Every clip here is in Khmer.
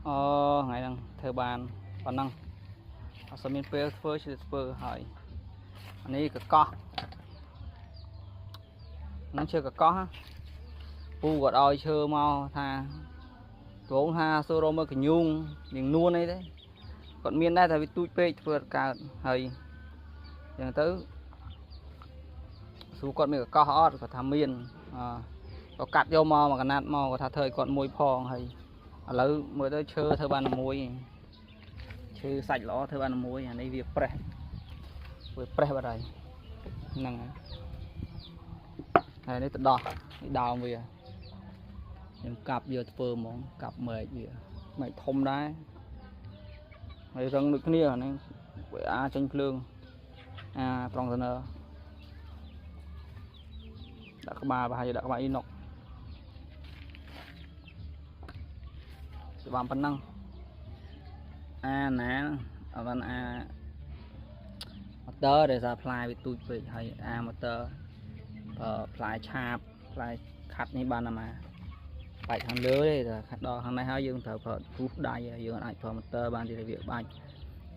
អូថ្ងៃហ្នឹងធ្វើបានប៉ុណ្ណឹងអត់សូវមានពេលធ្វើជិះធ្វើហើយអានេះកកោះហ្នឹងឈើកកោះពូគាត់ឲ្យឈើមកថាត្រង់ថាសួររកមើលកញូងនាងនួនអីទេគាត់មានដែរតែវាទូចពេកធ្វើអត់កើតហើយអញ្ចឹងទៅសួរគាត់មានកកោះអត់គាត់ថាមានអក៏កាត់យកមកមួយកណាត់មកគាត់ថាធ្វើឲ្យគាត់មួយផងហើយឥឡូវមើលទៅឈើធ្វើបានមួយឈើសាច់ល្អធ្វើបានមួយអានេះវាប្រេះវាប្រេះបាត់ហើយហ្នឹងហើយហើយនេះទៅដោះនេះដើមវាខ្ញុំកាប់យកធ្វើហ្មងកាប់មែកវាមែកធំដែរហើយរឹងដូចគ្នាហ្នឹងវាអាចចេញភ្លើងអាត្រង់សនើដាក់ក្បាលប្រហែលជាដាក់ក្បាលអ៊ីណុកច្បាំប៉ុណ្ណឹងអាណាអវ៉ាន់អាម៉ូទ័រដែលសារផ្លែវាទូចពេកហើយអាម៉ូទ័រផ្លែឆាបផ្លែខាត់នេះបានតែមកបែកខាងលើទេតែខាត់ដល់ខាងនេះហើយយើងត្រូវប្រើពុះដៃយើងអាចប្រើម៉ូទ័របានទេវាបាច់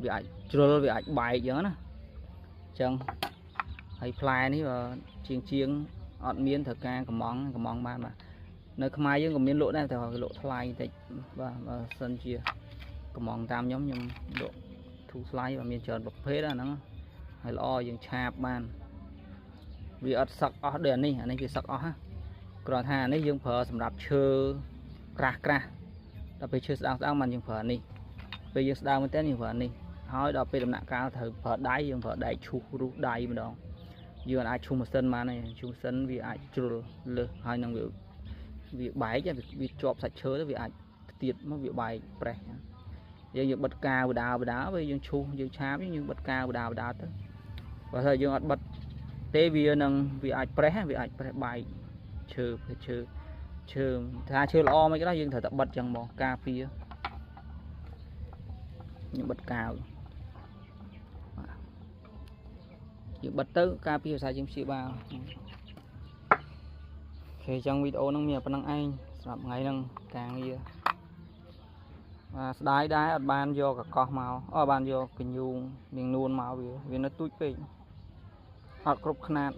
វាអាចជ្រុលវាអាចបែកអញ្ចឹងណាអញ្ចឹងហើយផ្លែនេះបើជាងជាងអត់មានត្រូវការកំងកំងបានបាទនៅខ្មែរយើងក៏មានលក់ដែរតែគេលក់ថ្លៃតិចបាទបើសិនជាកំងតាមខ្ញុំខ្ញុំលក់ធូរថ្លៃបាទមានច្រើនប្រភេទអាហ្នឹងហើយល្អយើងឆាបបានវាអត់សឹកអស់ដូចអានេះអានេះវាសឹកអស់ណាគ្រាន់ថាអានេះយើងប្រើសម្រាប់ឈើក្រាស់ក្រាស់ដល់ពេលឈើស្ដើងស្ដើងបានយើងប្រើអានេះពេលយើងស្ដើងមែនតើយើងប្រើអានេះហើយដល់ពេលដំណាក់កាលត្រូវប្រើដៃយើងប្រើដែកឈូសរុះដៃម្ដងយើងអាចឈូសម៉ាស៊ីនបានទេឈូសម៉ាស៊ីនវាអាចជ្រុលលើសហើយនឹងវាបែកវាជាប់សាច់ឈើទៅវាអាចខ្ទាតមកវាបែកប្រេះយើងយើងបិទកាវដាវដាវាយើងឈូសយើងឆាបយើងបិទកាវដាវដាទៅបើថាយើងអត់បិទទេវានឹងវាអាចប្រេះវាអាចប្រេះបែកឈើឈើឈើថាឈើល្អមិនក៏ដោយយើងត្រូវតែបិទចឹងមកការពារខ្ញុំបិទកាវយើងបិទទៅការពារភាសាយើងព្យាបាលគេចឹងវីដេអូហ្នឹងមានប៉ុណ្្នឹងឯងសម្រាប់ថ្ងៃហ្នឹងការងារបាទស្ដាយដែរអត់បានយកកកោះមកអត់បានយកកញូងនាងនួនមកវានៅទូចពេកអត់គ្រប់ខ្នាត